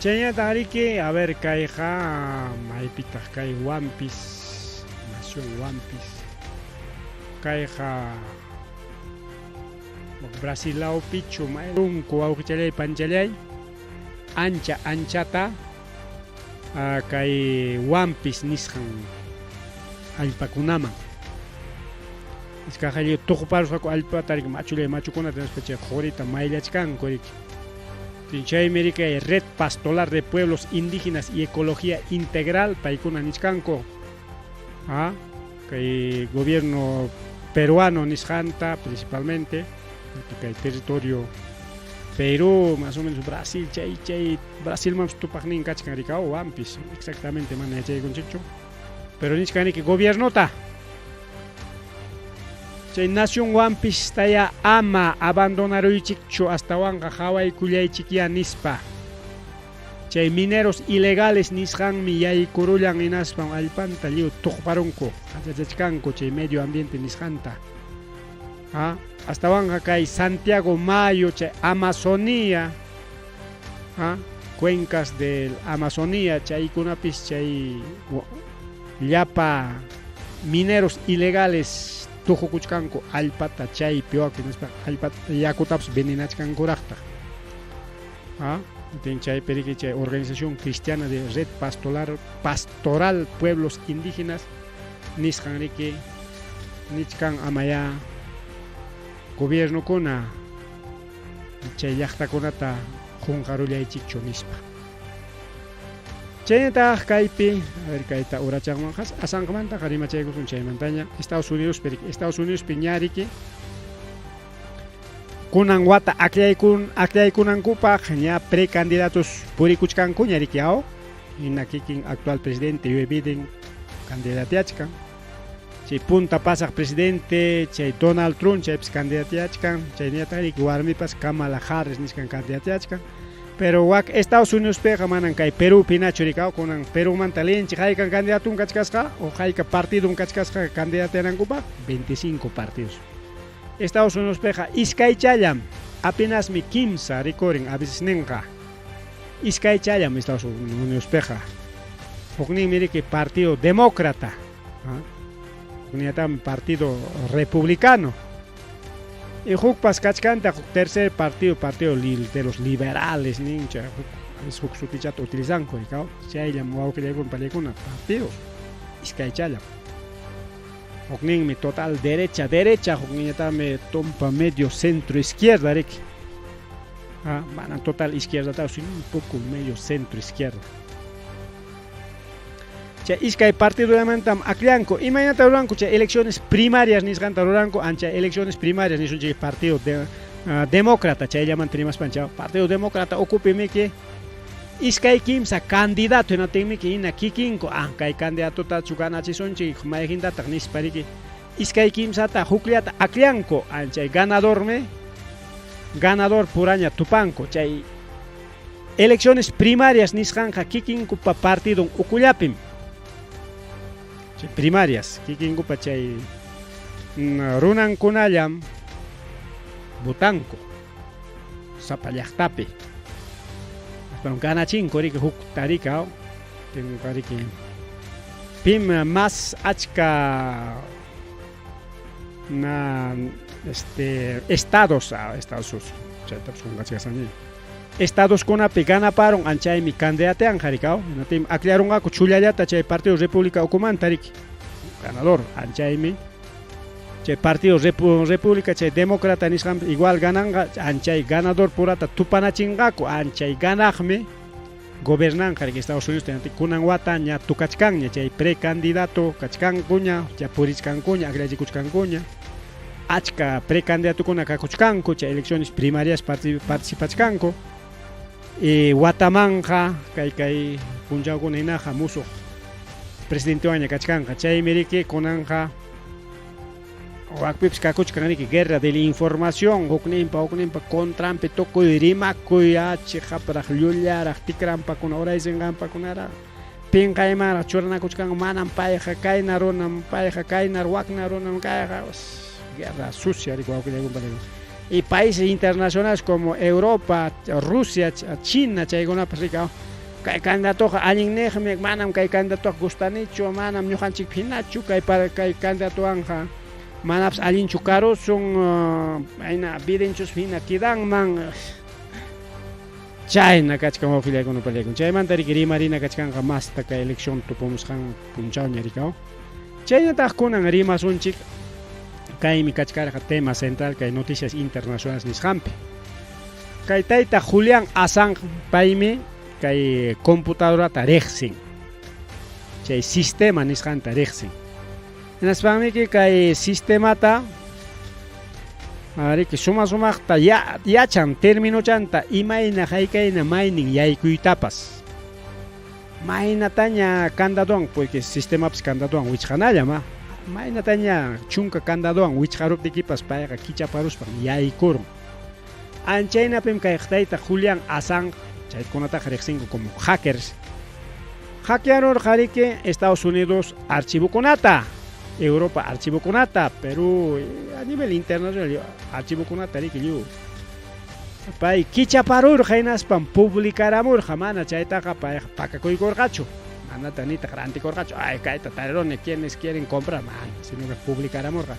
Chaynataq riki, a ver kayqa maypitaq kay Wampis, nación Wampis. Kayqa Brasil lawpichu runku wawqichalay panchalay ancha anchata kay Wampis nisqan allpakunaman. Iskaqa tuqparusqaku allpata riki machullay machukunata nispa chay qurita mayllachkanku riki. Chaymi riki Red Pastoral de Pueblos Indígenas y Ecología Integral paykuna nichkanku. Kay gobierno peruano nisqanta principalmente kay territorio Perú, más o menos Brasil, chay chay Brasilmanpas tupaqnin kachkan rikaw Wampis, exactamente mana yachaykunchikchu. Pero nichkan riki gobiernota chay nación Wampistaya ama abandonaruychikchu astawanqa qawaykullaychikyá nispa. Chay mineros ilegales nisqanmi yaykurullan hinaspam allpanta lliw tuqparunku, qachachachkanku chay medio ambiente nisqanta. Ha, astawanqa kay Santiago Mayo, chay Amazonía, ha, cuencas del Amazonía, chaykunapis chay llapa mineros ilegales tuqukuchkanku allpata chaypi wak hinaspa allpata yakutapas venenachkankuraqtaq. Ha, chaypi riki chay Organización Cristiana de Red Pastoral, Pastoral Pueblos Indígenas nisqan riki nichkan amaya gobiernokuna chay llaqtakunata qunqarullaychikchu nispa. Chaynataq kaypi, a ver kayta urachanman asanqamantaqa rimachaykusun chaymantaña Estados Unidos Estados Unidospi ña riki kunan wata akllaykunankupaq ña precandidatos purikuchkankuña riki aw hina kikin actual presidente Joe Biden candidatiachkan chay punta pasaq presidente chay Donald Trump chaypis candidatiachkan chaynallataq riki warmipas Kamala Harris nisqan candidatiachkan pero wak Estados Unidospiqa manan kay Perúpi hinachu riki aw kunan Perúmanta linchik haykan candidatun kachkasqa o hayka partidun kachkasqa candidatianankupaq 25 partidos. Estados Unidospiqa iskaychallam, apenasmi kimsa rikurin a veces ninqa. Iskaychallam Estados Unidospiqa. Hukninmi riki Partido Demócrata, hukninñataqmi Partido Republicano. Y hukpas kachkantaq huk tercer partido, Partido de los Liberales nin, chay huk a veces huk sutichata utilizanku, chayllam wawqillaykuna pallaykuna partidos iskaychallam. Hukninmi total derecha, derecha, hukninñataqmi tumpa medio centro izquierda riki. Ah, mana total izquierda sino un poco medio centro izquierda. Chay iskay partidollamantam akllanku. Imaynata ruranku chay elecciones primarias nisqanta ruranku, ancha elecciones primarias nisunchik partido de, demócrata chayllamanta rimaspanchik Partido Demócrata ukupimiki iskay kimsa candidato hinaptinmiki hina kikinku ah kay candidatotachu ganachisunchik mayqintataq nispa riki iskay kimsata hukllata akllanku anchay ganadormi ganador puraña tupanku chay elecciones primarias nisqanqa kikinkupa partidon ukullapim chay primarias kikinkupa chay runankunallam votanku sapa llaqtapi aswan ganachinku riki huk tarika riki pim mas achka na este estados Estados chaytapas qunqachkasani estadoskunapi ganaparun anchaymi candidateanqa rikaw hinaptinmi akllarunqaku chullallata chay Partido República ukumanta riki ganador anchaymi chay Partido República chay Demócrata nisqanpi igual gananqa anchay ganador purata tupanachinqaku anchay ganaqmi gobernanqa riki Estados Unidos kunan wata ña tukachkanña chay precandidato kachkankuña chay purichkankuña akllachikuchkankuña achka precandidatokuna kakuchkanku chay elecciones primarias participachkanku y watamanqa kay kay punchawkuna hinaqa musuq presidentewanña kachkanqa chaymi riki kunanqa wakpipas kakuchkan riki guerra de la información hukninpa hukninpa contranpi tukuy rimakuy chiqapraq llullaraq tikrampakuna uraysinqampakunaraq pinqaymanraq churanakuchkanku manam payqa kayna runam payqa kayna wakna runam kayqa guerra sucia riki wawqillaykuna y países internacionales como Europa, Rusia, China chaykunapas riki. Kay candidatoqa allinniqmi, manam kay candidatoqa gustanichu, manam ñuqanchikpi hinachu, kay kay candidatowanqa manapas allinchu karusun, ayna videnchus hina quedanman. Chayna kachkan wawqillaykuna panillaykuna. Chaymanta riki rimarina kachkanqa masta kay elección tupumusqan punchawña rikaw. Chaynataq kunan rimasunchik kaymi kachkarqa tema central kay noticias internacionales nisqanpi. Kay tayta Julián Assange paymi kay computadorata riqsin. Chay sistema nisqanta riqsin. Hinaspanmiki kay sistemata riki suma sumaqta yachan terminochanta imayna haykayna maynin yaykuytapas. Maynataña candadowan, porque sistemapas candadowan wichqanallam, ah. Maynataña chunka candadowan wichqaruptikipas payqa kichaparuspan yaykurun. Anchaynapim kay tayta Julián Assange, chaykunataqa riqsinku como hackers, hackearurqa riki Estados Unidos archivokunata, Europa archivokunata, Perú a nivel internacional archivokunata riki lliw. Pay kichaparurqa hinaspam publicaramurqa, mana chaytaqa payqa pakakuykurqachu, manata nitaq rantikurqachu, ay kayta tariruni, quienes quieren comprar, mana, sino que publicaramurqa.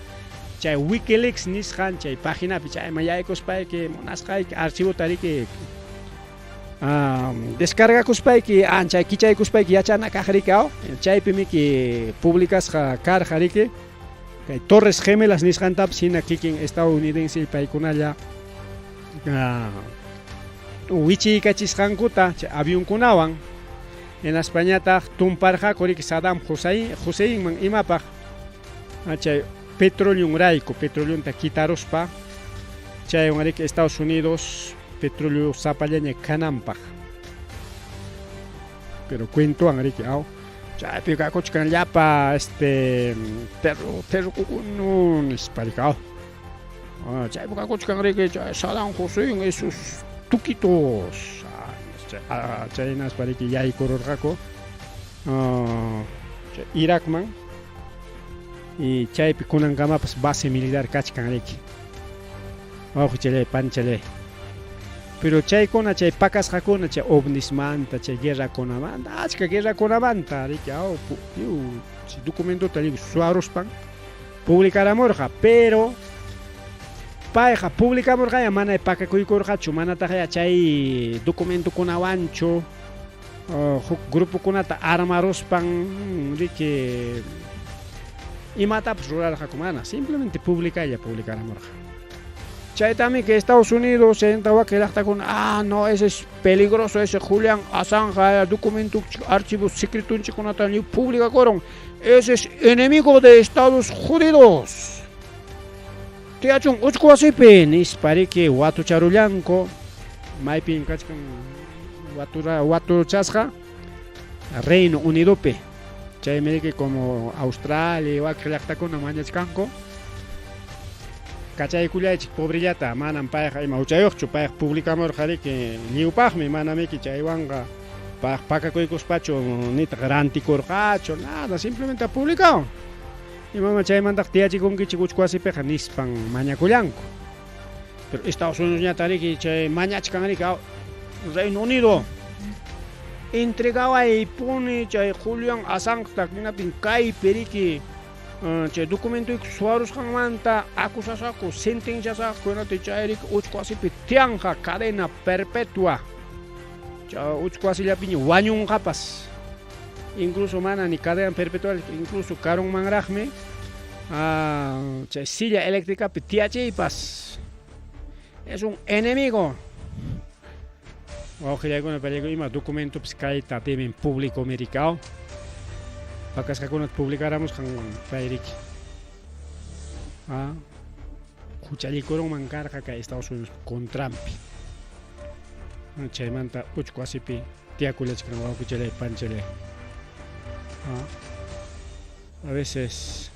Chay Wikileaks nisqan chay paginapi chayman yaykuspayki munasqayki archivota riki descargakuspayki anchay kichaykuspayki yachana kaq riki aw chaypi miki publicasqa karqa riki kay Torres Gemelas nisqantapas hina kikin estadounidense paykunalla wichiykachisqankuta chay avionkunawan hinaspañataq tumparqaku riki Saddam Husseinman imapaq chay petroleonrayku petroleonta quitaruspa chaywan riki Estados Unidos petróleo sapallaña kananpaq pero cuentowan riki aw chaypi kakuchkan llapa este terro terrokukunu nispa riki aw chaypi kakuchkan riki chay Saddam Hussein esos tuquitos chaynaspa riki yaykururqaku Irakman y chaypi kunankamapas base militar kachkan riki wawqichalay panchalay pero chaykuna chay pakasqakuna chay ovnismanta chay guerrakunamanta achka guerrakunamanta riki aw lliw documentota lliw suwaruspan publicaramurqa pero payqa publicamurqaña mana pakakuykurqachu manataqya chay documentokunawanchu huk grupokunata armaruspan riki imatapas rurarqaku mana simplemente publicaylla publicaramurqa chaytami que Estados Unidos chaynata wakin llaqtakuna ah no ese es peligroso ese Julián Assange documento archivos secretonchikkunata lliw publicakurun ese es enemigo de Estados Unidos tiyachun uchku wasipi nispa riki watucharullanku maypin kachkan watura watuchasqa Reino Unidopi chaymi riki como Australia wakin llaqtakuna mañachkanku kachaykullaychik pobrellata manam payqa ima huchayuqchu payqa publicamurqa riki lliwpaqmi manamiki chaywanqa payqa pakakuykuspachu nitaq rantikurqachu nada simplemente publicawan imama chaymantaqa tiyachikunkichik uchku wasipiqa nispan mañakullanku pero Estados Unidos riki chay mañachkan riki Reino Unido entregaway puni chay Julián Assange hinaptin kaypi riki chay documentoyki suwarusqanmanta acusasaqku sentenciasaqku hinaptin chay riki uchku wasipi tiyanqa cadena perpetua chay uchku wasillapiña wañunqapas incluso mana ni cadena perpetua incluso karunmanraqmi chay silla eléctricapi tiyachiypas es un enemigo wawqillaykuna pallaykuna ima documentopis kayta deben público americano pakasqakunata publicaramusqan pay riki huchallikurunman karqa kay Estados Unidos contranpi chaymanta uchku wasipi tiyakullachkan wawqichalay panchalay a veces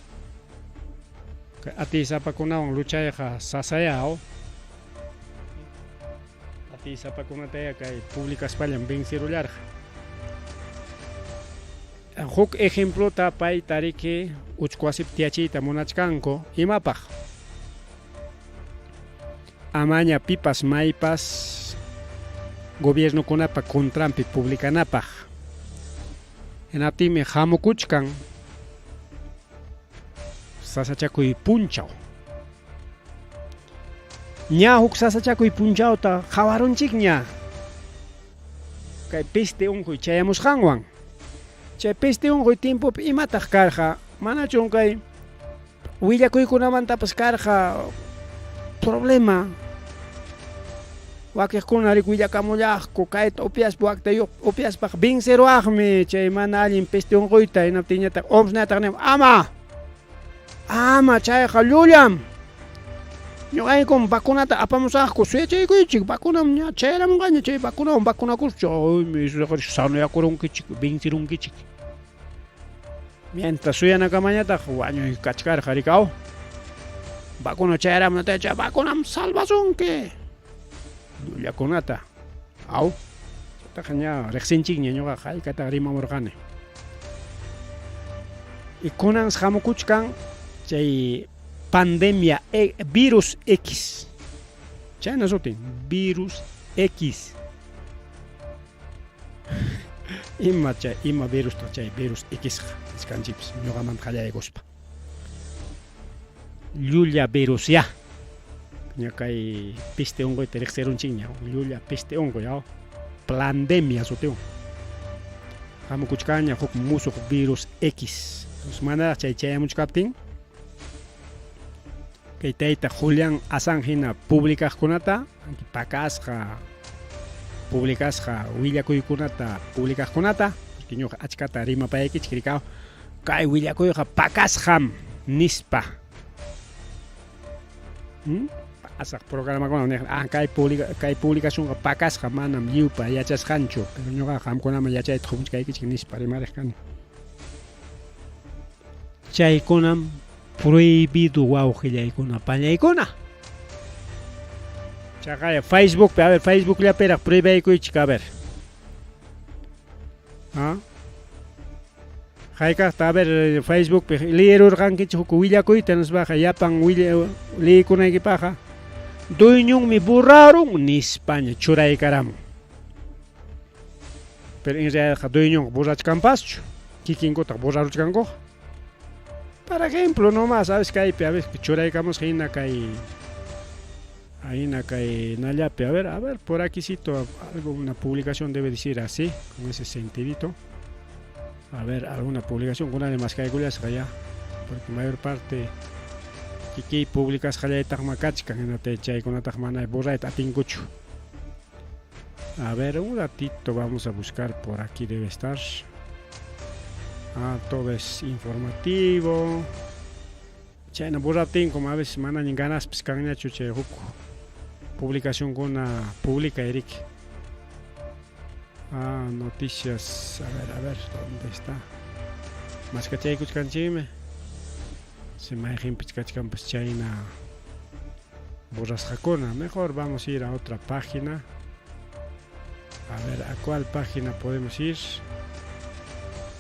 atiysapakunawan luchayqa sasaya atiysapakunataya kay publicaspallan vencerullarqa huk ejemplota payta riki uchku wasipi tiyachiyta munachkanku imapaq amaña pipas maypas Gobiernokunapa contranpi publicanapaq. Hinaptinmi hamukuchkan sasachakuy punchaw. Ña huk sasachakuy punchawta qawarunchikña kay peste unquy chayamusqanwan. Chay peste unquy tiempopi imataq karqa? Manachum kay willakuykunamantapas karqa problema? Wakiqkuna rik willakamullaqku kayta upyaspa wakta upyaspaqa venceruwaqmi chay mana allin peste unquyta, hinaptinñataq OMSñataq nin ama ama chayqa llullam. Ñuqaykum vacunata apamusaqku, suyachaykuychik, vacunam ña chayaramunqaña, chay vacunawan vacunakuspa sanoyakurunkichik, vencerunkichik. Mientras suyanakamañataq wañuy kachkarqa rikaw. Vacuna chayaramunata chay vacunam salvasunki. Llullakunata. Aw. Chaytaqa ña riqsinchikña ñuqaqa haykataq rimamurqani. Y kunan hamukuchkan chay pandemia e, virus X. Chayna sutin, virus X. Ima chay ima virustaq chay virus Xqa nisqanchikpas ñuqamanta qallaykuspa. Llulla virusyá. Ña kay peste unquyta riqsirunchikña, llulla peste unquy, aw. Plandemia sutiwan. Hamukuchkanña huk musuq virus X. Entonces manaraq chay chayamuchkaptin kay tayta Julián Assange hina publicaqkunata pakasqa publicasqa willakuykunata publicaqkunata, porque ñuqa achkata rimapayaykichik rikaw, kay willakuyqa pakasqam nispa. Hmm? Pasaq programakuna niq, ah, kay publica, kay publicacionqa pakasqa manam lliwpa yachasqanchu, pero ñuqa qamkunaman yachayta qumuchkaykichik nispa rimariq kani. Chaykunam prohibido wawqillaykuna pañaykuna. Chaqaya Facebookpi, a ver, Facebookllapiraq prohibaykuychik, a ver. ¿Ah? Haykaqta, a ver, Facebookpi liyirurqankichik huk willakuyta nispaqa llapan willa liyikunaykipaqqa dueñonmi borrarun nispaña churaykaramun. Pero en realidadqa dueñonqa borrachkanpaschu, kikinkutaq borraruchkankuqa. Por ejemplo, nomás, a veces kaypi, a veces churaykamusqa hina kay hina kay nallapi, a ver, por aquícito algo, una publicación debe decir así, con ese sentidito. A ver, alguna publicación, kunani maskaykullasqa ya, porque mayor parte kikiy publicasqallaytaqma kachkan, hinatay chaykunataq mana borrayta atinkuchu. A ver, un ratito vamos a buscar, por aquí debe estar. Ah, todo es informativo. Chayna borraptinkum a veces manaña ganaspis kanñachu chay huk publicacionkuna publica Eric. Ah, noticias. A ver, ¿dónde está? Maskachaykuchkanchikmi. Si mayqinpich kachkanpas chayna borrasqakuna. Mejor vamos a ir a otra página. A ver, ¿a cuál página podemos ir?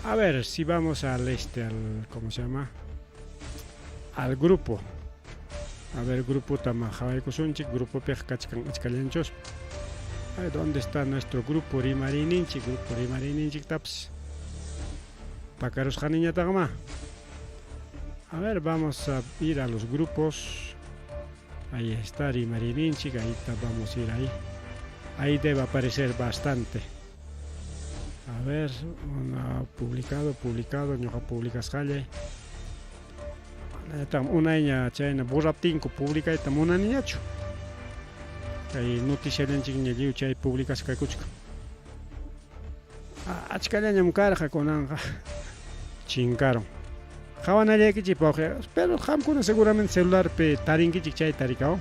A ver, si vamos al este, al, ¿cómo se llama? Al grupo. A ver, grupo tamajawaykusunchik, grupopiqa kachkan achkallanchus. Ay, ¿dónde está nuestro grupo Rimariyninchik? Grupo Rimariyninchiktapas pakarusqaniñataqma. A ver, vamos a ir a los grupos. Ahí está Rimariyninchik, ahí está, vamos a ir ahí. Ahí debe aparecer bastante. A ver, una publicado, publicado, ñuqa publicasqallay. Unayña chayna borraptinku publicayta munaniñachu. Kay noticiallanchikña lliw chay publicasqa kaykuchkan. Achkallañam karqa kunanqa chinkarun. Qawanallaykichik wawqi, pero qamkuna seguramente celularpi tarinkichik chayta rikaw.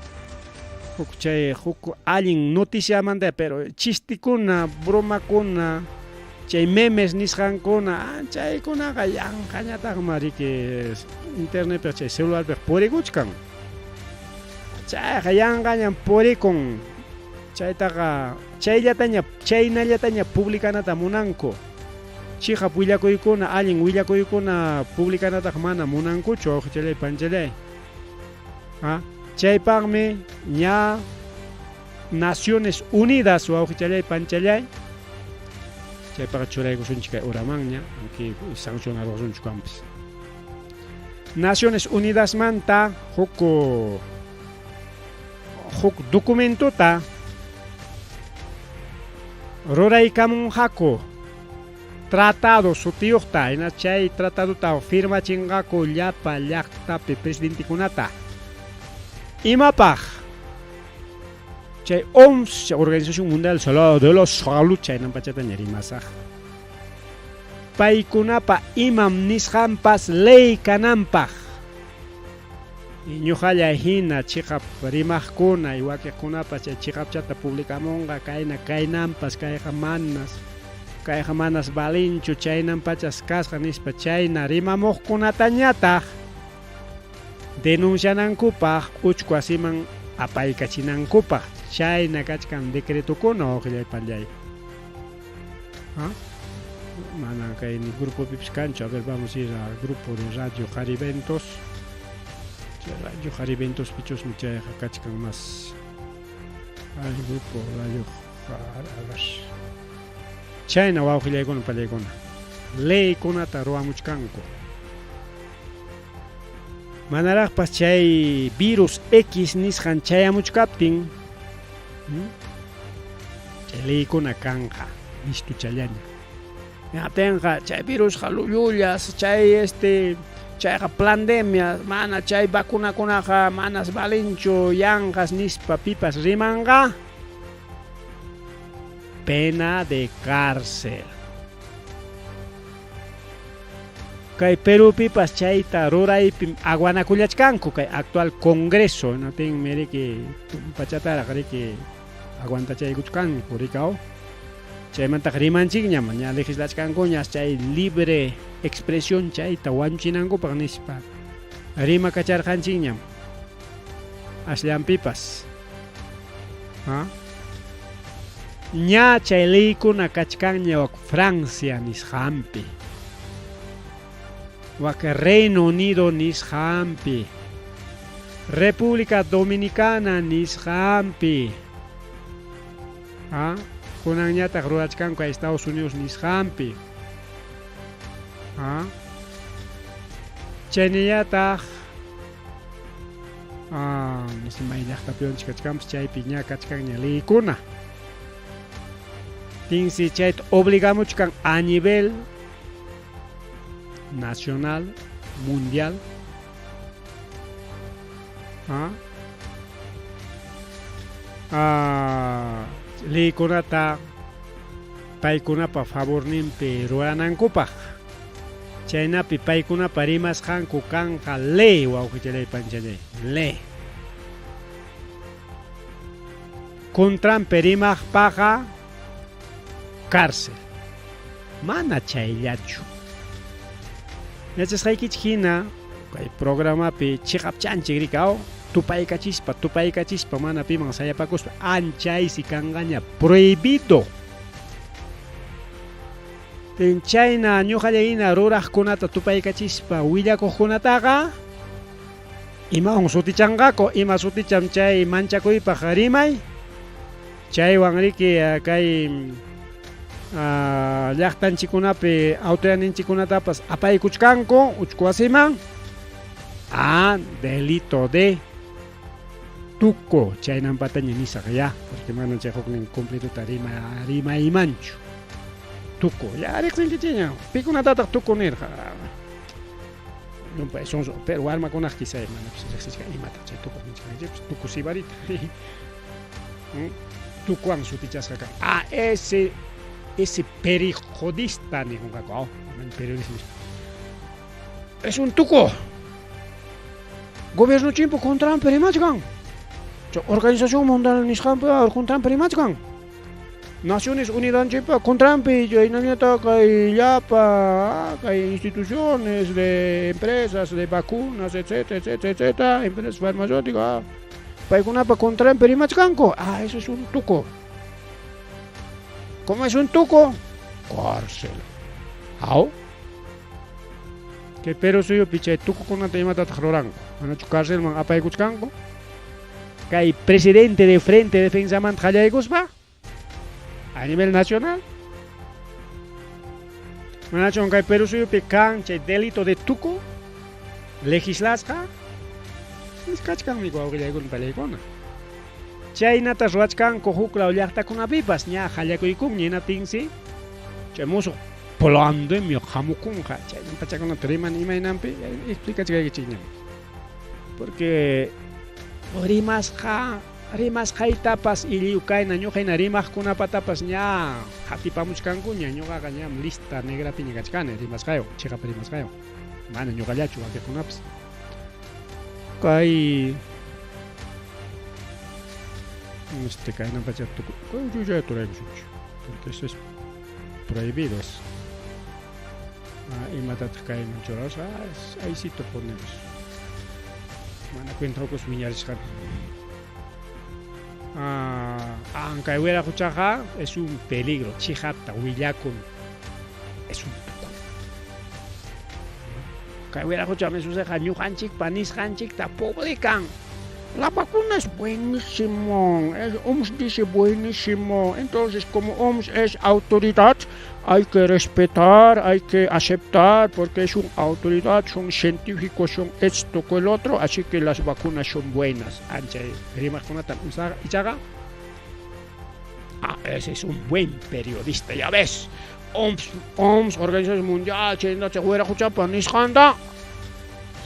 Huk chay huk allin noticiamanta, pero chistikuna, bromakuna, chay memes nisqankuna, chaykunaqa yanqañataqma riki internetpi chay celularpi purikuchkan. Chayqa yanqañam purikun. Chaytaqa chayllataña chaynallataña publicanata munanku. Chiqap willakuykuna, allin willakuykuna publicanataqa mana munankuchu, wawqichalay panchalay. Ah, chaypaqmi ña Naciones Unidas wawqichallay panchallay chaypaqa churaykusunchik kay uramanña aunque sancionaruwasunchu kanpas. Naciones Unidasmanta huk huk documentota ruraykamunqaku tratado sutiyuqta hina chay tratadota firmachinqaku llapa llaqtapi presidentekunata. Imapaq? Chay OMS, Organización Mundial de la Salud, chaynan pachataña rimasaq. Paykunapa imam nisqanpas ley kananpaq. Ñuqalla hina chiqap rimaqkuna y wakiqkunapas chay chiqapchata publicamunqa kayna kaynanpas kayqa manas kayqa manas valinchu chaynan pachas kasqa nispa chayna rimamuqkunatañataq denuncianankupaq uchku wasiman apaykachinankupaq chayna kachkan decretokuna wawqillay pallay. ¿Ah? Mana kay ni grupopipis kanchu. A ver, vamos a ir al grupo de Radio Jariventos. Chay Radio Jariventos pichusmi chayqa kachkan más. Al grupo Radio a ver. Chayna wawqillaykuna pallaykuna. Leykunata ruwamuchkanku. Manaraqpas chay virus X nisqan chayamuchkaptin, chay leykuna kanqa, listuchallaña. Hinaptinqa chay virusqa llullullas, chay este chayqa plandemia, mana chay vacunakunaqa manas valinchu, yanqas nispa pipas rimanqa, pena de cárcel. Kay Perúpipas chayta ruraypim aguanakullachkanku kay actual Congreso, hinaptinmi riki tumpachataraq riki aguantachaykuchkanku rikaw. Chaymantaqa rimanchikñam, ña legislachkankuñas chay libre expresión chayta wañuchinankupaq nispa rimakacharqanchikñam asllanpipas. ¿Ah? Ña chay leykuna kachkanña wak Francia nisqanpi, wak Reino Unido nisqanpi, República Dominicana nisqanpi. ¿Ah? Kunanñataq rurachkanku Estados Unidos nisqanpi. ¿Ah? Chaynallataq Ah, may llaqtapiwanchik kachkanpas chaypi ña kachkanña leykuna. Tinsi chayta obligamuchkan a nivel nacional, mundial. Ah, ah, leykunata paykunapa favorninpi ruwanankupaq. Chaynapi paykunapa rimasqanku kanqa ley, wawqichalay panchalay, ley. Contranpi rimaqpaqa cárcel. Mana chayllachu. Yachasqaykichik hina kay programapi chiqapchanchik rikaw tupaykachispa, tupaykachispa mana piman sayapakuspa anchaysi kanqaña prohibido. Chayna ñuqalla hina ruraqkunata tupaykachispa willakuqkunataqa imawan sutichanqaku, ima suticham chay manchakuypaq rimay, chaywan riki kay llaqtanchikkunapi autoridadninchikkunatapas apaykuchkanku uchku wasiman a delito de tuco chaynampataña nisaq ya, porque mana chay huknin completota rima rimaymanchu. Tuco, ya riqsinkichikña, pikunatataq tuco nirqa? Llumpay sonso, pero warmakunaq quizá manapis riqsichkan imataq chay tuco nichkanchikpas, tuco sibarita. Tucuwan sutichasqa kan. Ah, ese ese periodista nikunqaku, oh, periodista. Es un tuco. Gobierno chimpo contranpi rimachkan. Organización Mundial nisqanpi contranpi rimachkan. Naciones Unidas contranpi chaynallataq kay llapa kay instituciones de empresas de vacunas, etcétera, etcétera, etcétera, empresas farmacéuticas, paykunapa contranpi rimachkanku. Ah, eso es un tuco. ¿Cómo es un tuco? Cárcel. ¿Au? Kay Perú suyupi chay tukukunata imatataq ruranku? Manachu carcelman apaykuchkanku? Kay presidente de Frente Defensamanta qallaykuspa a nivel nacional. Manachun kay Perú suyupi kan chay delito de tuku legislasqa? Kachkanmi wawqillaykuna pallaykuna. Chaynata ruwachkanku huklaw llaqtakunapipas ña qallakuykunña hinaptinsi chay musuq pandemia hamukunqa chay pachakunata riman imaynanpi explicachkaykichikñam. Porque rimasqa rimasqaytapas illiw kayna ñuqayna rimaqkunapatapas ña qatipamuchkankuña ñuqaqa ñam lista negrapiña kachkani rimasqaywan chiqap rimasqaywan mana ñuqallachu wakiqkunapas kay este kayna pacha tukuy turaykusunchik porque eso es prohibido es imatataq kayman churasqa ahí sí te ponemos mana cuenta wiñarisqani. Kay wiraquchaqa es un peligro, chiqapta willakun, es un tuku. Kay wiraqucha mesuseqa ñuqanchikpa nisqanchikta publican. La vacuna es buenísimo, OMS dice buenísimo, entonces como OMS es autoridad, hay que respetar, hay que aceptar, porque es una autoridad, son científicos, son esto con el otro, así que las vacunas son buenas. Ancha rimaqkunata ichaqa, ese es un buen periodista, ya ves. OMS, OMS, Organización Mundial, chaynacha wiraquchapa nisqanta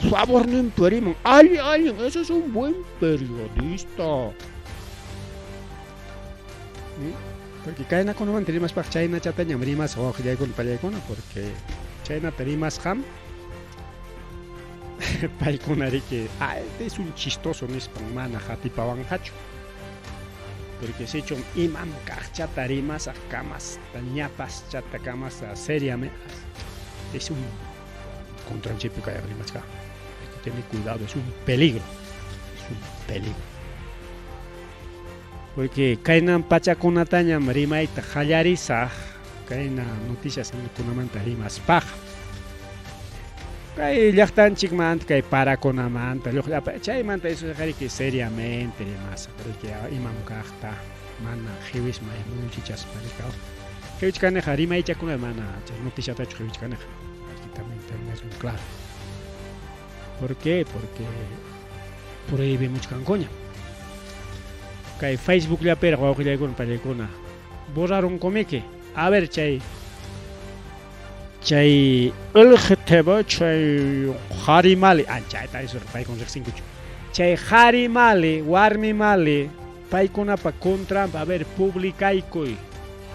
favorninpi riman. Allin, allin, ese es un buen periodista. Porque kaynakunamanta rimaspaq chaynachatañam rimasqa wawqillaykuna pallaykuna, porque chaynata rimasqam paykuna riki, este es un chistoso nispan mana qatipawanqachu. Porque sichum imam kaqchata rimasaq kamasta ñapaschata kamasta seriamente, es un contranchipi kay rimachka. Hay que tener cuidado, es un peligro, es un peligro. Porque kaynan pachakunatañam rimayta qallarisaq, kayna noticias kunamanta rimaspaq. Kay llaqtanchikmanta, kay parakunamanta, lluqllapa, chaymanta eso riki seriamente rimasaq, riki imam kaqta, mana qiwismay muyuchichaspa rikaw. Qiwichkaniqa rimaychakuna mana chay noticiatachu qiwichkaniqa. Hay que también tenerlo claro. ¿Por qué? Porque prohibimuchkankuña. Kay Facebook llapiraq wawqillaykuna pallaykuna borraron komiki. A ver chay chay LGTB chay qharimali, chayta eso paykuna riqsinkuchu. Chay qharimali, warmimali paykunapa contranpa, a ver, publicaykuy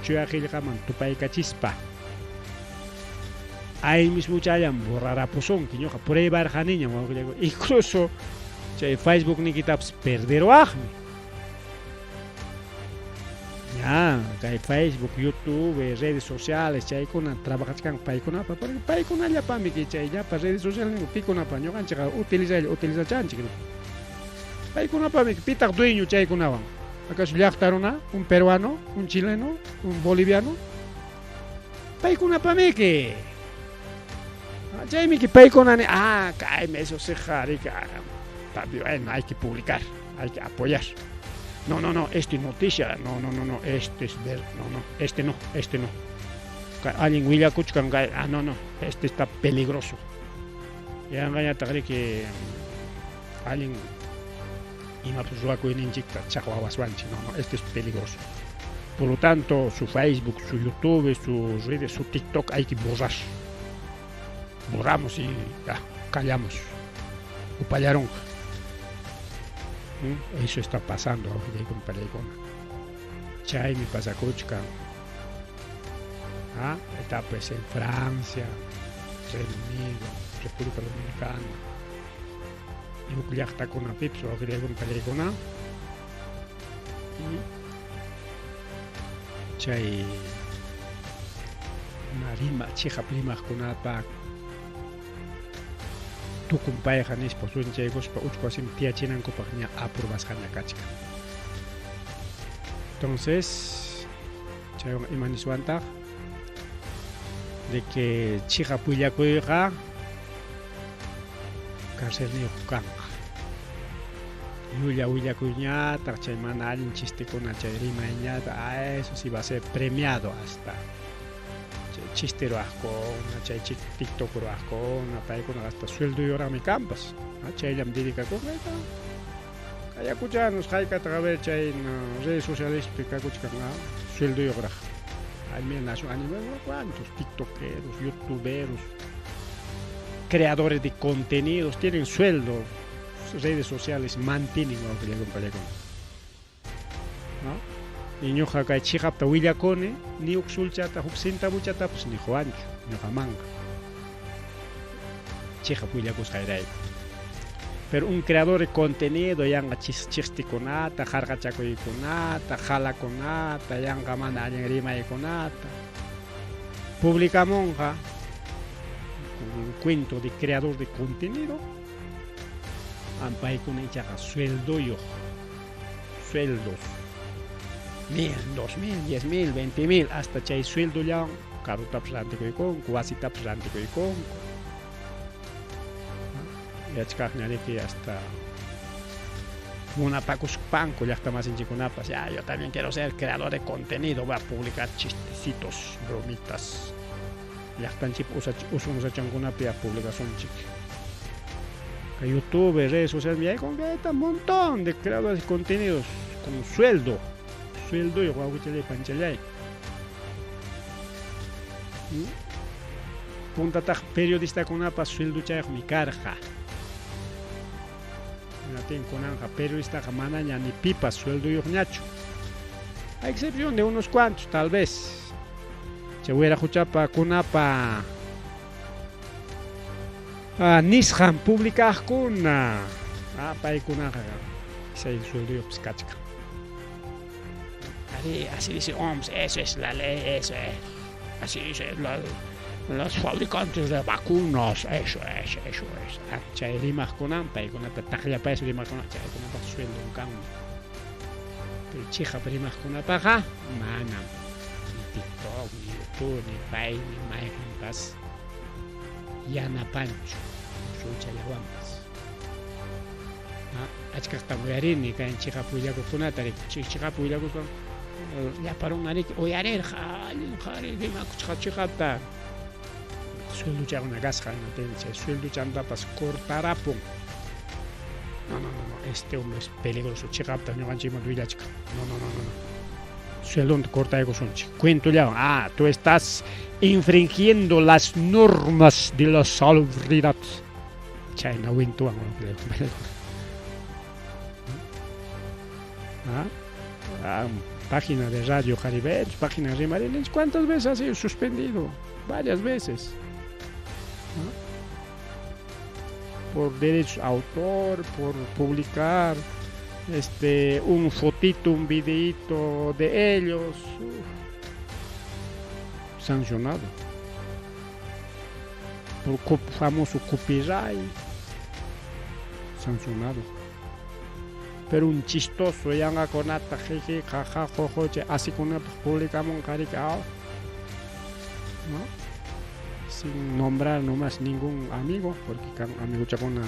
chuya qillqaman tupaykachispa. Ahí mismo challam borrarapusunki, ñuqa pruebarqaniñam wawqillaykuna. Incluso chay Facebook nikitapas perderuwaqmi. Ya, kay Facebook, YouTube, redes sociales, chaykuna trabajachkanku paykunapa, porque paykunallapami chay llapa redes sociales pikunapa ñuqanchikqa utilizaylla utilizachanchik. Paykunapami pitaq dueño chaykunawan. ¿Acaso llaqta runa? ¿Un peruano? ¿Un chileno? ¿Un boliviano? Paykunapamiki. Chaymiki paykuna ni, kaymi eso siqa riki, bueno, hay que publicar, hay que apoyar. No, no, no, este noticia, no, no, no, no, este es ver, no, no, este no, este no. Alguien willakuchkan kay, no, no, este está peligroso. Yanqañataq riki alguien imapas ruwakuyninchikta chaqwawaswanchik, no, no, este es peligroso. Por lo tanto, su Facebook, su YouTube, sus redes, su TikTok hay que borrar. Borramos y ya, callamos. Upallaron. Eso está pasando, Chaymi pasakuchkan. Está pues en Francia, Reino Unido, República Dominicana. Huk llaqtakunapipas wawqillaykuna pallaykuna. Chay rima chiqap rimaqkunapa tukun payqa nispa sunchaykuspa uchku wasimi tiyachinankupaq ña aprobasqaña kachkan. Entonces, chaywan ima niswantaq de que chiqap willakuyqa carcelniyuq kanqa. Llulla willakuyñataq, chay mana allin chistekuna chay rimayñataq, ah, eso sí va a ser premiado hasta. Chay chiste ruwaqkuna, chay TikTok ruwaqkuna, paykunaqa hasta sueldoyuqraqmi kanpas. Ah, chayllam dedicakunqa. Ayacuchanos haykataq a ver chay redes socialespi kakuchkan sueldoyuqraq. Al nación a nivel cuántos tiktokeros, youtuberos, creadores de contenidos tienen sueldo, redes sociales mantienen wawqillaykum. ¿No? Y ñuqa kay chiqapta willakuni, ni huk sulchata, huk centavuchatapas ni quwanchu, ñuqamanqa. Chiqap willakusqayrayku. Pero un creador de contenido yanqa chistikunata, harqachakuykunata, jalakunata, yanqa mana allin rimaykunata publicamunqa con un cuento de creador de contenido, paykuna ichaqa sueldoyuq, sueldos, 1000, 2000, 10,000, 20,000, hasta chay sueldollawan carrotapas rantikuykunku, wasitapas rantikuykunku. Yachkaqñariki hasta munapakuspanku llaqtamasinchikkunapas, ya yo también quiero ser creador de contenido, voy a publicar chistecitos, bromitas. Llaqtanchik usun usachankunapi ya publicasunchik. Kay YouTube, redes sociales, yaykun un montón de creadores de contenidos con sueldo. Sueldo y wawqichalay panchallay. Puntataq periodistakunapas sueldochayuqmi karqa. Natin kunanqa periodistaqa manaña ni pipas sueldoyuqñachu. A excepción de unos cuantos, tal vez. Chay wiraquchapa kunapa nisqan publicaqkuna. Paykunaqa chay sueldoyuqpas kachkan. Así, así dice OMS, eso es la ley, eso es. Así dice los fabricantes de vacunas, eso es, eso es. Chay rimaqkunan, paykunata taqllapayas rimaqkuna, chaykunapaq sueldo kanmi. Pero chiqap rimaqkunapaqa manam. Ni TikTok, ni YouTube, ni pay, ni mayqinpas yanapanchu sulchallawanpas. Achkaqtam uyarini kay chiqap willakuqkunata, chiqap willakuspan llapa runa riki uyarirqa, allin qhari rimakuchqa chiqapta. Sueldochakuna kasqa, chay sueldochamantapas cortarapun. No, no, no, no, este hombre es peligroso, chiqapta ñuqanchikmanta willachkan. No, no, no, no, no. Sueldonta cortaykusunchik. Cuentollawan, ah, tú estás infringiendo las normas de la salubridad. Chayna wintuwan. ¿Ah? Página de Radio Jaribech, página de Rimarinich, ¿cuántas veces ha sido suspendido? Varias veces. ¿No? Por derechos de autor, por publicar un fotito, un videíto de ellos. Sancionado. Por famoso copyright. Sancionado. Pero un chistoso yanqakunata jiji jaja jojo chay asikunapaq publicamunqa riki, ¿no? Sin nombrar nomás ningún amigo, porque kan amiguchakuna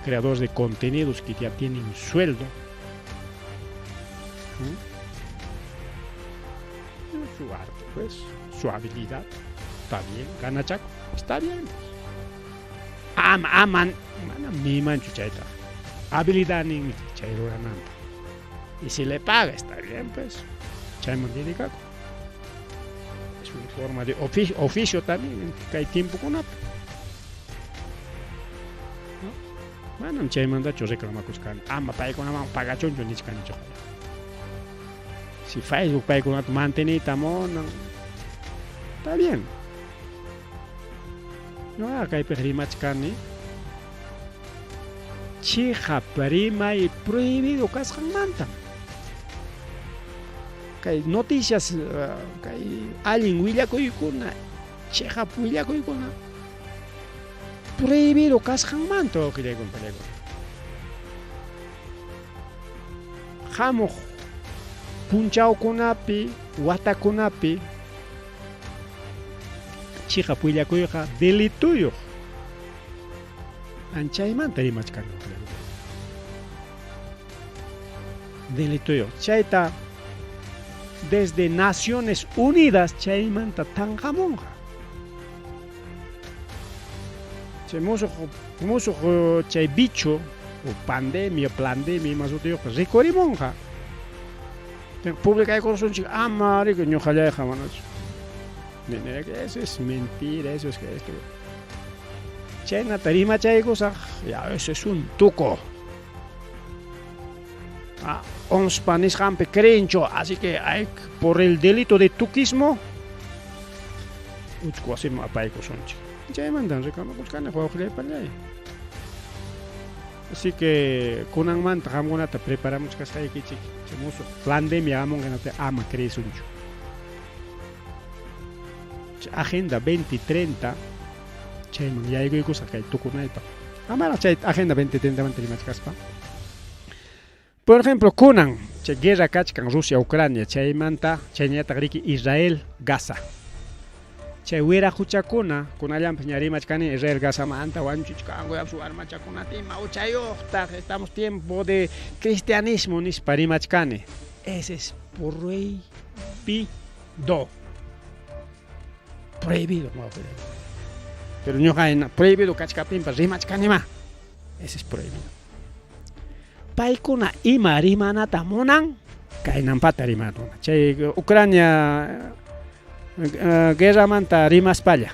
creadores de contenidos que ya tienen sueldo. ¿No? Su arte, pues, su habilidad, está bien, gana chaco, está bien. Ama, aman, manam nimanchu chayta. Habilidad nin chay rurananta. Y si le paga, está bien, pues, chayman dedicako. Es una forma de oficio también, kay tiempokunapi. ¿No? Manam chaymantachu reclamakuchkani. Ama paykunaman pagachunchu nichkanichu. Si Facebook paykunata manteniyta munan, está bien. Ñuqa kaypiq rimachkani chiqap rimay prohibido kasqanmanta. Kay noticias, kay allin willakuykuna, chiqap willakuykuna prohibido kasqanmanta wawqillaykuna pallaykuna. Hamuq punchawkunapi, watakunapi chiqap willakuyqa delituyuq. Anchaymanta rimachkani. Delitoyuq. Chayta desde Naciones Unidas chaymanta tanqamunqa. Chay musuq musuq chay bicho o pandemia, plandemia ima sutiyuqpas rikurimunqa. Publicaykursunchik ama riki ñuqallayqa manachu. Eso es mentira, eso es esto. Chaynata rimachaykusaq, ya eso es un tuco. Ah, OMSpa nisqanpi creencho, así que hay por el delito de tuquismo uchku wasiman apaykusunchik. Chaymantan reclamakuchkani wawqillaypallay. Así que kunanmanta qamkunata preparamuchkasqaykichik chay musuq pandemia hamunqa hinaptin ama creesunchu. Agenda 2030 chayman yaykuykusaq kay tukunaypaq. Amaraq chay Agenda 2030 manta rimachkaspa. Por ejemplo, kunan chay guerra kachkan Rusia Ucrania chaymanta chaynallataq riki Israel Gaza. Chay wiraquchakuna kunallanpas ña rimachkani Israel Gazamanta wañuchichkanku yapas warmachakunata ima huchayuqtaq estamos tiempo de cristianismo nispa rimachkani. Ese es prohibido. Prohibido, pero ñuqa prohibido kachkaptinpas rimachkanima. Ese es prohibido. Paykuna ima rimanata munan kaynampata rimanuna. Chay Ucrania guerramanta rimaspalla.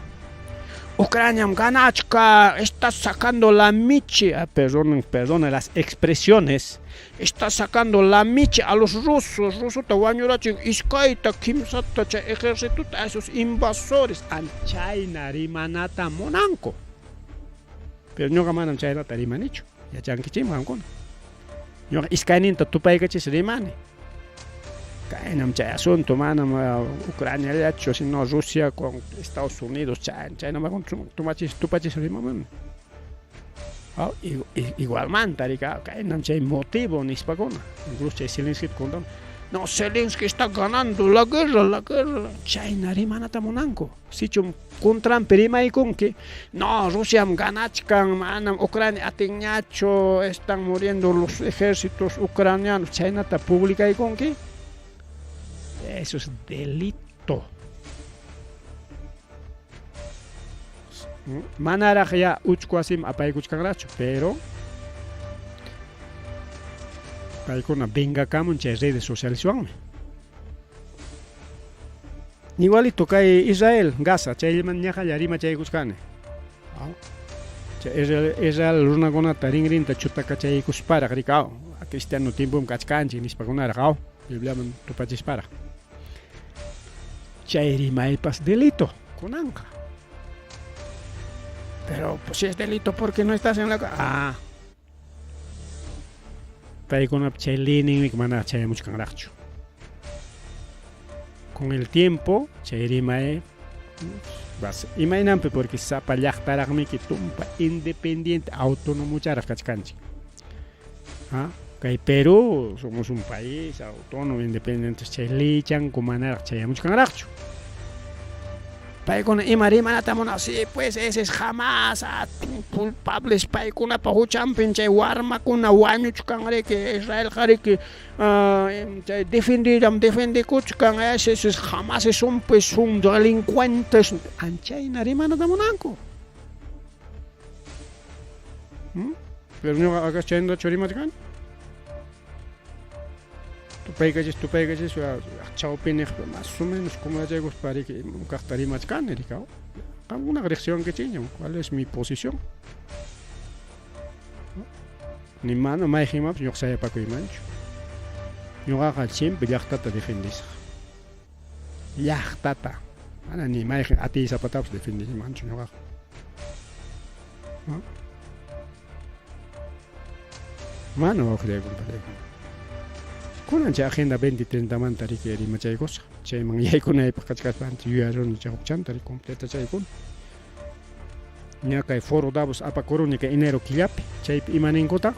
Ucraniam ganachka, está sacando la michi, ah, perdonen, perdonen las expresiones, está sacando la michi a los rusos, rusota wañurachin iskayta, kimsata chay ejércitota a esos invasores, chayna rimanata munanku. Pero ñuqa manam chaynata rimanichu, yachankichikmi qamkuna. Ñuqa iskayninta tupaykachis rimani. Kaynam chay asunto, manam Ucraniallachu, sino Rusia con Estados Unidos, chaynam tumachis tupachis rimamuni. Igualmanta rika, kaynam chay motivo nispakuna. Incluso chay Zelensky contan, no, Zelensky está ganando la guerra, la guerra. Chayna rimanata munanku. Sichum contranpi rimaykunki, no, Rusiam ganachkan, manam Ucrania atinñachu, están muriendo los ejércitos ucranianos, chaynata publicaykunki. Eso es delito. Manaraq ya uchku wasiman apaykuchkanraqchu, pero paykuna vengakamun chay redes socialeswanmi. Igualito kay Israel, Gaza, chayllaman ñaqalla rimachaykuchkani. Chay Israel, Israel runakunata rinrinta chutakachaykusparaq rikaw, cristiano tiempom kachkanchik nispakunaraq, aw, Bibliaman tupachisparaq. Chay rimaypas delito kunanqa. Pero pues si es delito porque no estás en la ah. Paykunap chay liyninmi mana chayamuchkanraqchu. Con el tiempo chay rimay imaynanpi porque sapa llaqtaraqmiki tumpa independiente autónomocharaq kachkanchik. ¿Ah? Kay Perú somos un país autónomo independiente chay liychanku manaraq chayamuchkanraqchu. Paykuna ima rimanata munan, sí, pues ese es jamás culpables paykunapa huchanpin chay warmakuna wañuchkanriki Israelqa riki chay defendillam defendikuchkan ese es jamás es un pues un delincuentes anchayna rimanata munanku. Pero ñuqa acaso chaynachu rimachkani? Tupaykachis tupaykachis chawpiniqpi más o menos como yachaykuspa riki kaqta rimachkani rikaw. Qamkunaqa riqsiwankichikñam cuál es mi posición. Ni mana mayqinmanpas ñuqa sayapakuymanchu. Ñuqaqa siempre llaqtata defendisaq. Llaqtata. Mana ni mayqin atiysapatapas defendiymanchu ñuqaqa. Mana wawqillayku papallaykuna. Kunan chay agenda 2030 manta riki rimachaykusaq. Chayman yaykunaypaq kachkaspa ancha yuyaruni chay hukchanta ri completachaykuna. Ña kay Foro Davos apakuruni kay enero killapi, chaypi ima ninkutaq?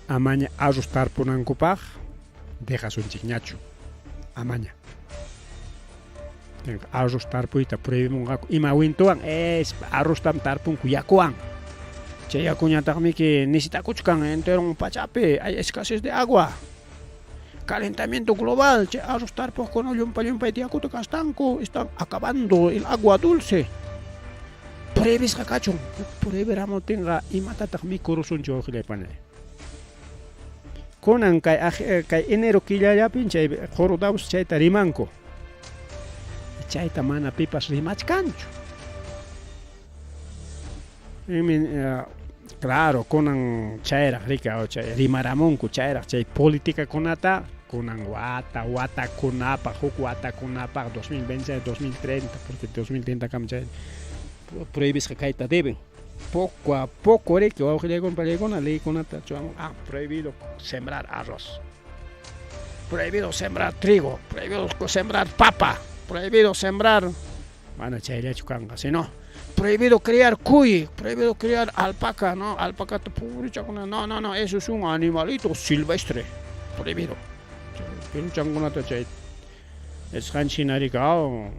Amaña arroz tarpunankupaq dejasunchikñachu. Amaña. Arroz tarpuyta prohibimunqaku. Ima wintuwan? Es arroztam tarpunku yakuwan. Chay yakuñataqmiki necesitakuchkan enteron pachapi, hay escasez de agua. Calentamiento global, chay arroz tarpuqkuna llumpa llumpayta yakuta gastanku, están acabando el agua dulce. Prohibisqa kachun. Prohibiramuptinqa imatataq mikurusunchik wawqillay panillay? Kunan kay kay enero killallapin chay Qurudawus chayta rimanku. Chayta mana pipas rimachkanchu. Claro, kunan chayraq rika chay rimaramunku chayraq chay politicakunata kunan wata watakunapaq huk watakunapaq 2026 2030 porque 2030 kam chay prohibisqa kayta deben. Poco a poco riki wawqillaykuna pallaykuna leykunata churamun ah prohibido sembrar arroz. Prohibido sembrar trigo, prohibido sembrar papa, prohibido sembrar mana chayllachu kanqa, sino prohibido criar cuy, prohibido criar alpaca, no, alpacata pobrichakuna, no, no, no, eso es un animalito silvestre, prohibido. Piruchankunata chay esqanchik hina riki aw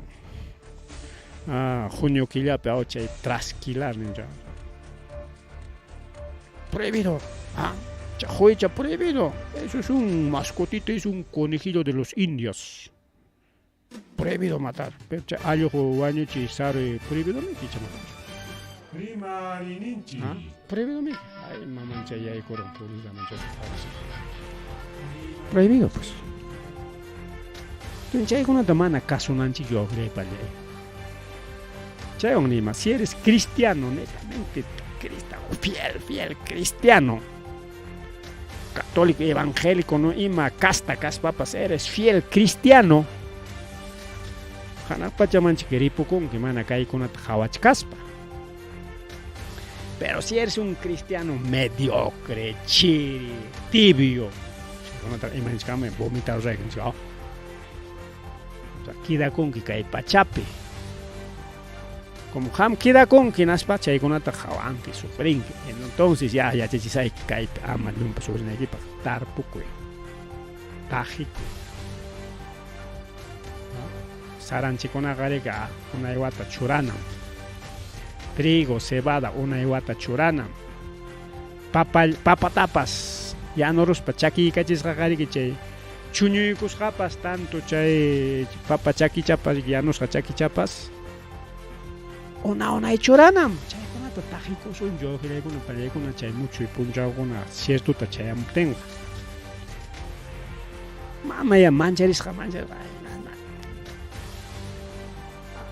junio killapi aw chay trasquilar nincha. Prohibido. Ah, Chajuicha prohibido. Eso es un mascotito, es un conejillo de los indios. Prohibido matar. Pero chay allqu wañuchiy saruy prohibido miki icha manachu? Rimayninchik. Ah, prohibido miki. Ay, mamancha yaykurun purigaman chay Prohibido pues. Entonces chaykunata mana kasunanchikchu wawqillay pallay. Chaywan nima, si eres cristiano, netamente cristiano, fiel, fiel cristiano, católico, evangélico, no ima casta kaspapas, eres fiel cristiano, hanaq pachamanchik ripukunki mana kaykunata qhawachkaspa. Pero si eres un cristiano mediocre, chiri, tibio, chaykunata imanchikama vomitar raykunchik, oh. Kidakunki kay pachapi. Como qam kidakunki hinaspa chaykunata qhawanki, sufrinki. Entonces ya yachachisayki kaypi ama llumpa sufrinaykipaq tarpukuy, taqikuy. Saranchikunaqa rika unay wata churanam. Trigo, cebada unay wata churanam. Papa, papatapas yanuruspa chakiykachisqaqa riki chay chuñuykusqapas tanto chay papa chakichapas yanusqa chakichapas una unay churanam. Chaykunata taqikusunchu wawqillaykuna pallaykuna chay muchuy punchawkuna ciertota chayamuptinqa. Mamaya mancharisqa mancharisqa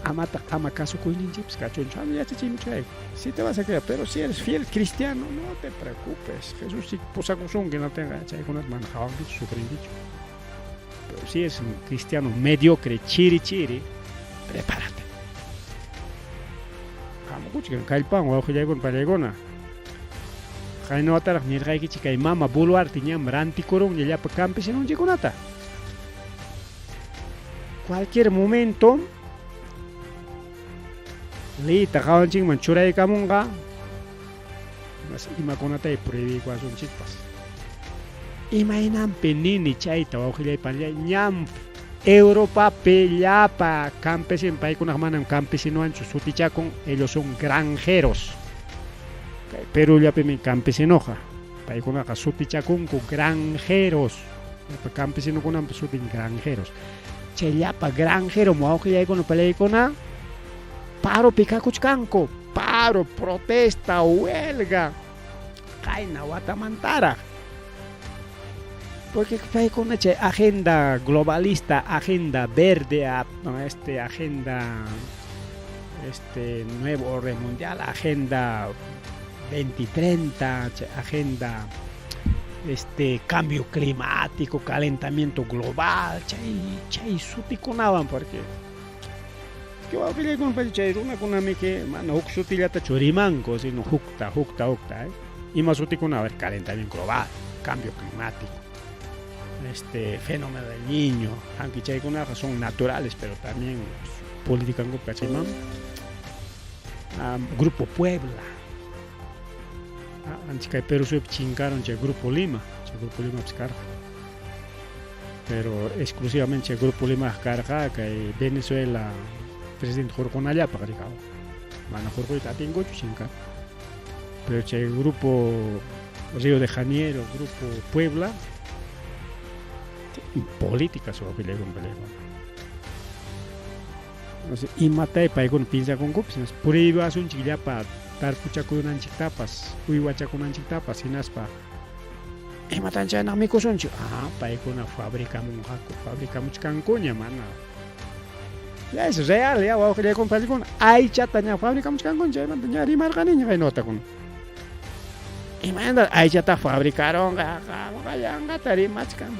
amataq ama kasukuyninchikpas kachunchu. Ama yachachiymi chayku. Si te vas a quedar, pero si eres fiel cristiano, no te preocupes. Jesús si pusakusunki hinaptinqa chaykunata mana hawankichu, sufrinkichu. Pero si eres un cristiano mediocre, chiri chiri, prepárate. Hamukuchkan kallpawan wawqillaykuna pallaykuna. Qayna wataraq nirqaykichik kay mama Boluarte ñam rantikurunña llapa campesinonchikkunata. Cualquier momento leyta qawanchikman churaykamunqa imakunatay prohibiykuwasunchikpas. Imaynanpi nini chayta wawqillay panillay ñam Europapi llapa campesino paykunaqa manam campesinowanchu sutichakun, ellos son granjeros. Kay Perú llapimi campesinoqa, paykunaqa sutichakunku granjeros. Llapa campesinokunampa sutin granjeros. Chay llapa granjero wawqillaykuna palaykuna paropi kakuchkanku, paro, protesta, huelga, qayna watamantaraq. Porque paykuna chay agenda globalista, agenda verde, agenda nuevo orden mundial, agenda 2030, chay agenda cambio climático, calentamiento global, chay chay sutikunawan porque es que wawqillaykuna chay runakunamiki mana huk sutillatachu rimanku, sino hukta, hukta, hukta, Ima sutikuna, a ver, calentamiento global, cambio climático, fenómeno del niño, aunque chaykunaqa son naturales, pero también politikankupi kachayman. Grupo Puebla. Antes kay Perú suyupi chinkaron chay Grupo Lima, chay Grupo Lima karqa. Pero exclusivamente chay Grupo Lima karqa kay Venezuela presidente hurqunallapaq rikaw. Mana hurquyta atinkuchu chinkaron. Pero chay grupo Río de Janeiro, grupo Puebla, política wawqillaykuna. No sé, imatay paykuna pinsakunkupis, prohibiwasunchik llapa tarpuchakunanchiktapas, uywachakunanchiktapas, hinaspa imatan chaynaq mikusunchik? Ah, paykuna fabricamunqaku, fabricamuchkankuña mana. Ya es real, ya wawqillaykuna paykuna aychata ña fabricamuchkankuña, chaymanta ña rimarqaniña kay notakuna. Imaynata aychata fabricarunqa, qamqa yanqata rimachkan.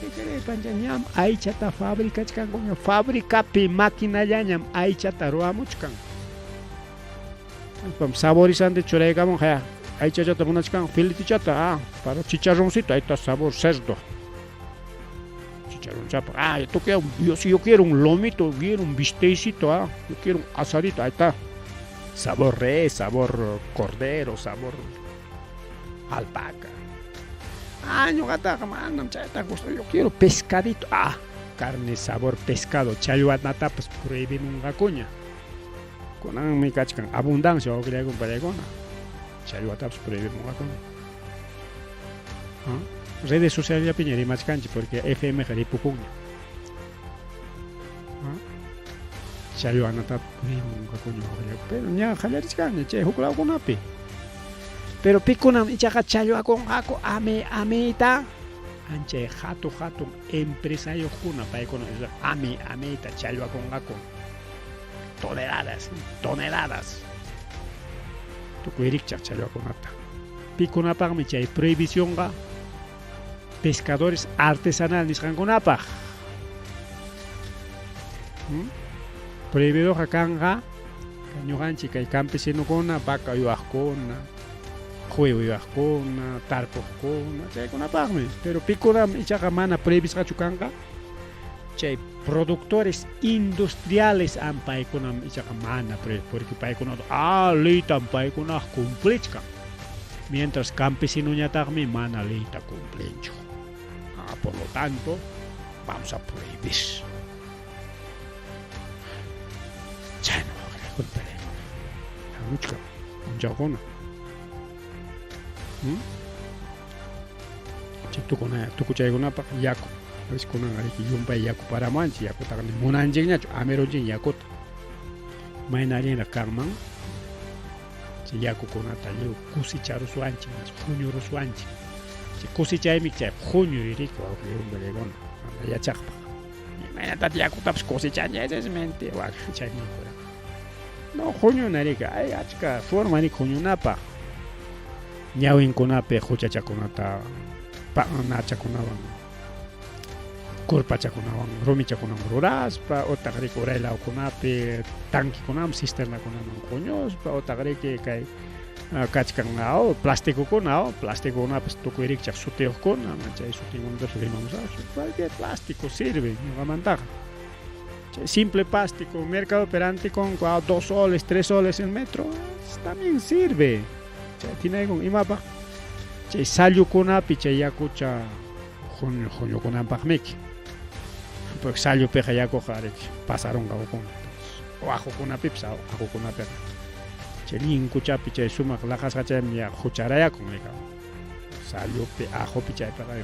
Wawqillaykuna ñam aychata fabricachkankuña, fabricapi maquinallañam aychata ruwamuchkan. Saborizante churaykamunqa ya aychachata munachkan filetichata, ah, para chicharroncito, ahí está sabor cerdo. Chicharrón chapa, ah, yo quiero, yo, yo quiero un lomito, quiero un bistecito, ah, yo quiero un asadito, ahí está. Sabor res, sabor cordero, sabor alpaca. Ah, ñuqataqa manam chayta gusta, yo quiero pescadito, ah, carne sabor pescado, challwanatapas prohibimunqakuña. Kunanmi kachkan abundancia wawqillaykuna pallaykuna, challwatapas prohibimunqakuña. ¿Ah? Redes sociales rimachkanchik porque FM qa ripukunña. ¿Ah? Challwanatapas prohibimunqakuña wawqillaykuna, pero ña qallarichkanña chay huk lawkunapi. Pero pikunam ichaqa challwakunqaku ame ameyta anchay hatu hatun empresayuqkuna paykuna ame ameyta challwakunqaku. Toneladas, toneladas. Tukuy rikchaq challwakunata. Pikunapaqmi chay prohibicionqa pescadores artesanal nisqankunapaq. Prohibidoqa kanqa ñuqanchik kay campesinokuna, vaca uywaqkuna, quwi uywaqkuna, tarpuqkuna, chaykunapaqmi. Pero pikunam ichaqa mana prohibisqachu kanqa chay productores industriales am paykunam ichaqa mana porque paykunata ah leytam paykuna cumplichkan. Mientras campesinoñataqmi mana leyta cumplinchu. Ah, por lo tanto, vamos a prohibir. Chayna hamuchkan punchawkuna. Chay tukuna tukuchaykunapaq yaku. A veces kunanqa riki llumpay yaku paramuwanchik, yakutaqa ni munanchikñachu, amirunchik yakuta. Mayna allinraq kanman chay yakukunata lliw kusicharusuwanchik, huñurusuwanchik. Chay kusichaymi chay huñuy riki wawqillaykuna mana yachaqpaq. Imaynatataq yakutapas kusichanchik, esa es mentira, wak chay nikura. No, huñuna riki, hay achka forma riki huñunapaq. Ñawinkunapi huchachakunata nachakunawan kurpachakunawan rumichakunawan ruraspa utaq riki uray lawkunapi tanquekunaman cisternakunaman huñuspa utaq riki kay kachkan plasticokuna plastikokunapas tukuy rikchaq sutiyuqkuna chay sutinkunatapas rimamusaqchu cualquier plástico sirve ñuqamantaqa. Chay simple plástico mercadopi rantikunku 2 soles 3 soles el metro también sirve. Chay tinaykun imapaq chay sallukunapi chay yakucha huñukunanpaqmiki. Porque sallupiqa yakuqa riki pasarunqa ukuna. O ajukunapipas ajukunapiqa. Chay linkuchapi chay sumaq laqasqa chaymi ya hucharayakun rika. Sallupi ajupi chaypiqa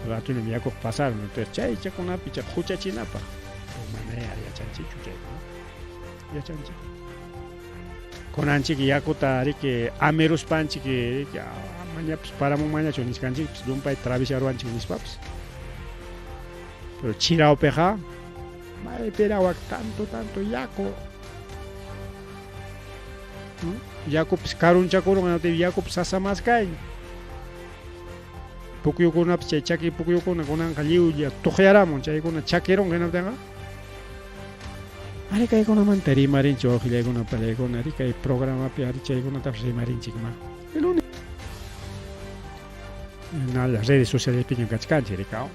ratuñam yakuqa pasarun. Entonces chay chakunapi chay huchachinapaq. Mana yachanchikchu chaykuna. Yachanchik. Kunanchik yakuta riki amiruspanchik riki mañapas paramunmanñachu nichkanchikpas llumpay travisaruwanchik nispapas. Pero chirawpiqa maypira wak tanto tanto yaku. Yakupas karunchakurun yakupas sasa maskay. Pukyukunapas chay chaki pukyukuna kunanqa lliwlla tuqyaramun chaykuna chakirun hinaptinqa. Ari kaykunamanta rimarinchik wawqillaykuna pallaykuna ari kay programapi ari chaykunatapas rimarinchikma. Las redes sociales piñan kachkanchik rikaw.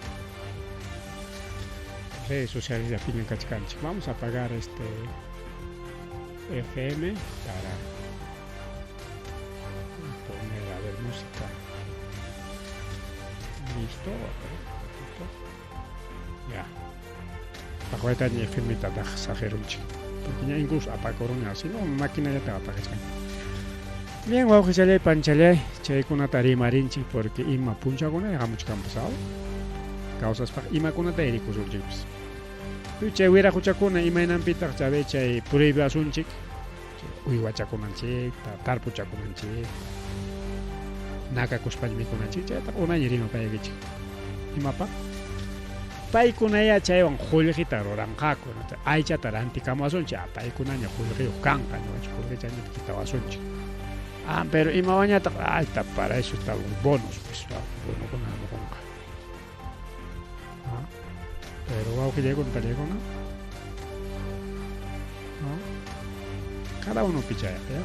Redes sociales piñan kachkanchik. Vamos a apagar este FM para poner a ver música. Listo, a ver, ya. Acuérdate FM tataq saqirunchik. Porque ya incluso apacoruna, si no máquina ya te apagachkan. Bien, wawqichalay, panchalay, chaykunata rimarinchik porque ima punchawkuna hamuchkanpas aw. Kawsaspaqa imakunata rikusunchikpas. Chay wiraquchakuna imaynanpitaq chabe chay prohibiwasunchik uywachakunanchikta, tarpuchakunanchikta, nakakuspaña mikunanchik, chaytaqa unayña rimapayaykichik. Imapaq? Paykunayá chaywan qullqita ruranqaku, aychata rantikamuwasunchik, paykunaña qullqiyuq kanqa, ñuqanchik qullqichañata quitawasunchik. Ah, pero imawañataq, ah, está para eso están los bonos, pues, bonokuna hamukunqa. Ah, pero wawqillaykuna, pallaykuna, ¿no? Cada uno pichayaq, ¿ya?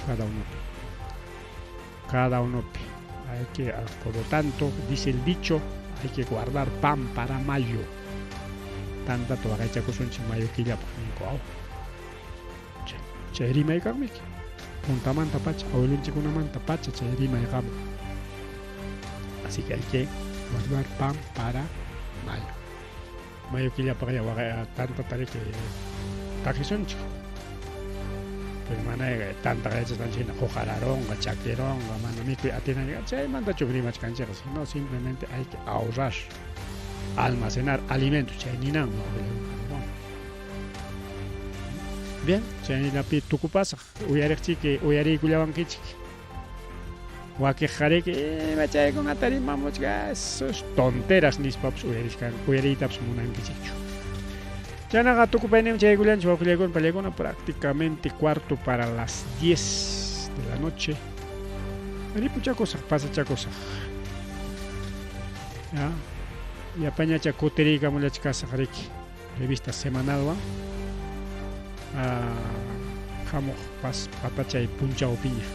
Cada uno. Cada uno. Hay que, por lo tanto, dice el dicho, hay que guardar pan para mayo. Tanta waqaychakusunchik mayo killapaq ninku aw. Chay rimay kanmiki. Puntamanta pacha, abuelonchikkunamanta pacha chay rimay qamun. Así que hay que guardar pan para mayo. Mayo killapaq ya waqay tanta tariki taqisunchik. Pero mana tanta yachasqanchik hina huqararonqa, chakironqa, mana mikuy atinanchik, chaymantachu rimachkanchikqa, sino simplemente hay que ahorrar, almacenar alimentos, chay ninanmi. Bien, chayllapi tukupasaq, uyariqchiki, uyariykullawankichik. Wakiqqa ima chaykunata rimamuchka, esos tonteras nispapas uyarishkan, uyariytapas munankichikchu. Chaynaqa tukupayninmi chaykullanchik wawqillaykuna, pallaykuna, prácticamente 9:45 de la noche. Ripuchakusaq, pasachakusaq. Ya, yapañacha kutiriykamullachkasaq riki revista semanalwan. Hamuq pas patachay punchawpiña.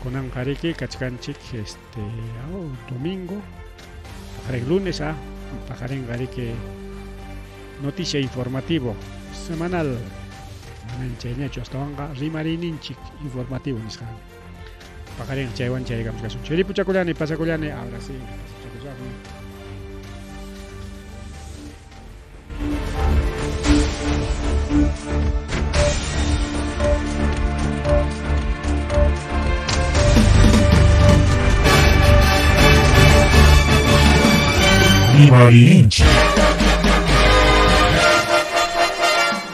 Kunanqa riki kachkanchik este domingo, paqarin lunes, paqarinqa riki noticia informativo semanal. Manan chayñachu astawanqa rimariyninchik informativo nisqan. Paqarin chaywan chaykamus kasun. Chiripuchakullani, pasakullani, ahora sí, pasachakusaqmi. Rimariyninchik.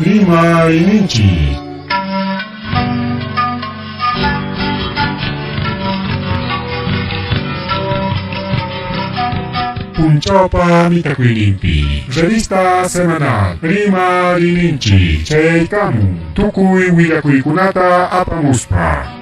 Rimariyninchik. Punchawpa mitakuyninpi. Revista semanal Rimariyninchik chayaykamun tukuy willakuykunata apamuspa.